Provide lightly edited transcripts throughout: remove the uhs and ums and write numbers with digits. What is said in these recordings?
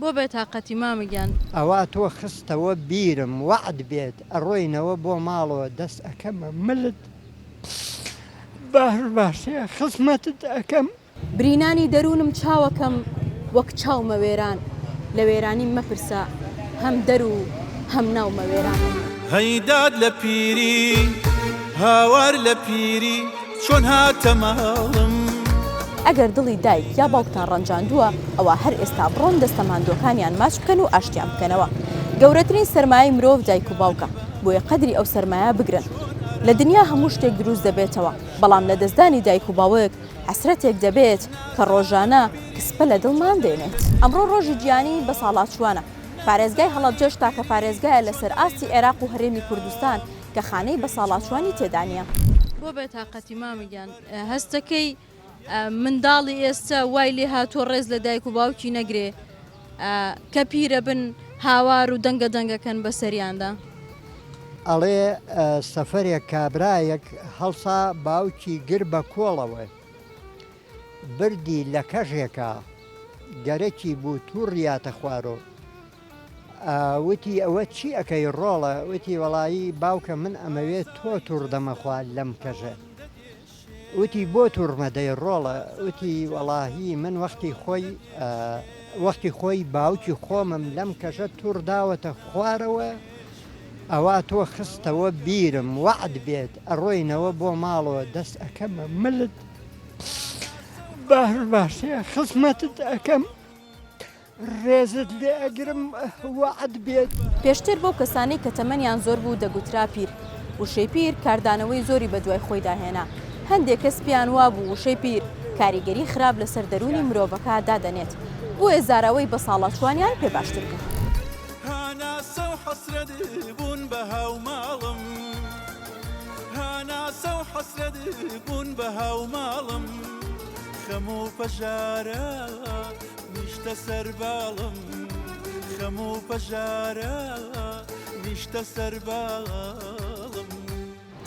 بۆ بێتاقەتی مامە گیان؟ ئەوا تۆ خستەوە بیرم وەعد بێت ئەڕۆینەوە بۆ ماڵەوە دەست ئەکەمە ملت باش باشە خزمەتت ئەکەم. برینانی دەروونم چاوەکەم وەک چاومە وێران لە وێرانیم مەپرسە هەم دەر و هەم ناومە وێران. هەی داد لە پیری هاوار لە پیری چۆن هاتە ماڵم. ئەگەر دڵی دایک یا باوکتان ڕەنجاندووە ئەوا هەر ئێستا بڕۆن دەستە ماندووەکانیان ماچ بکەن و ئاشتیان بکەنەوە. گەورەترین سەرمایەی مرۆڤ دایک و باوکە بۆیە قەدری ئەو سەرمایە بگرن. لە دنیا هەموو شتێک دروست دەبێتەوە بەڵام لەدەستدانی دایک و باوک حەسرەتێک دەبێت کە ڕۆژانە کسپە لە دڵمان دێنێت. ئەمڕۆ ڕۆژی جیهانی بەساڵاچووانە، پارێزگای هەڵەبجەش تاکە پارێزگایە لەسەر ئاستی عێراق و هەرێمی کوردستان کە خانەی بەساڵاچووانی تێدا نییە. بۆ بێتاقەتی مامە گیان هەستەکەی منداڵی ئێستا وای لێ هاتووە ڕێز لە دایک و باوکی نەگرێ کە پیرە بن هاوار و دەنگە دەنگەکەن بەسەریاندا. ئەڵێ سەفەرێک کابرایەک هەڵسا باوکی گر بە کۆڵەوە بردی لە کەژێکا گەرەکی بوو توڕیاتە خوارۆ وتی ئەوە چی ئەکەی ڕۆڵە وتی وەڵایی باوکە من ئەمەوێ تۆ توڕدەمە خوار لەم کەژە وتی بۆ توڕمەدەی ڕۆڵە وتی وەڵاهی من وەختی خۆی وەختی خۆی باوکی خۆمم لەم کەژە توڕ داوەتە خوارەوە ئەوا تۆ خستەوە بیرم وەعد بێت ئەڕۆینەوە بۆ ماڵەوە دەست ئەکەمە ملت باش باشە خزمەتت ئەکەم. ڕێزت لێ ئەگرم وەعد بێت. پێشتر بەو کەسانەی کە تەمەنیان زۆر بوو دەگوترا پیر. وشەی پیر کاردانەوەی زۆری بەدوای خۆیدا هێنا. هەندێک کەس پێیان وابوو وشەی پیر کاریگەری خراپ لەسەر دەروونی مرۆڤەکە دادەنێت. بۆیە زاراوەی بەساڵاچووانیان پێ باشتر بوو. هەناسە و حەسرەت بوون بە هاوماڵم هەناسە و حەسرەت بوون بە هاوماڵم خەم و پەژارە نیشتە سەر باڵم خەم و پەژارە نیشتە سەر باڵم.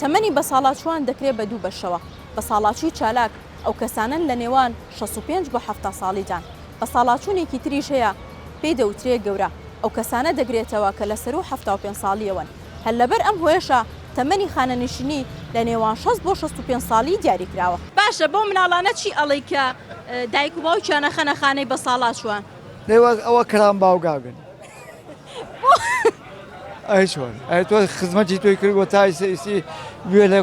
تەمەنی بەساڵاچووان دەکرێت بە دوو بەشەوە، بەساڵاچووی چالاک، ئەو کەسانەن لە نێوان 65 بۆ 70 ساڵیدان، بەساڵاچوونێکی تریش هەیە پێی دەوترێ گەورە، ئەو کەسانە دەگرێتەوە کە لە سەروو 75 ساڵییەوەن، هەر لەبەر ئەم هۆیەشە تەمەنی خانەنشینی لە نێوان 60 بۆ 65 ساڵی دیاریکراوە. باشە بەو مناڵانە چی ئەڵێی کە دایک و باوکیان ئەخەنە خانەی بەساڵاچووان؟ دەی وەک ئەوە کران باوگاگن. ئەی چۆن ئەی تۆ خزمەتی تۆی کردووە تا ئیستا گوێ لە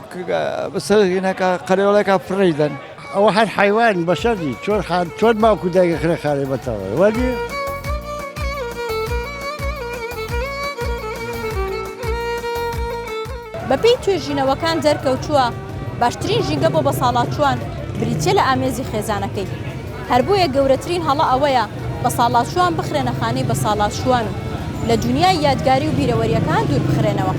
سەر هینەکە قەرێڵێکە فڕێی دەن. ئەوە هەر حەیوان بەشەر نی چۆن خان چۆن باوک و دایک ئەخرێ خانەی بەتاڵە وەنیە؟ بەپێی توێژینەوەکان دەرکەوتووە باشترین ژینگە بۆ بەساڵاچووان بریتییە لە ئامێزی خێزانەکەی، هەر بۆیە گەورەترین هەڵە ئەوەیە بەساڵاچووان بخرێنە خانەی بەساڵاچووان و لە دونیای یادگاری و بیرەوەرییەکان دوور بخرێنەوە.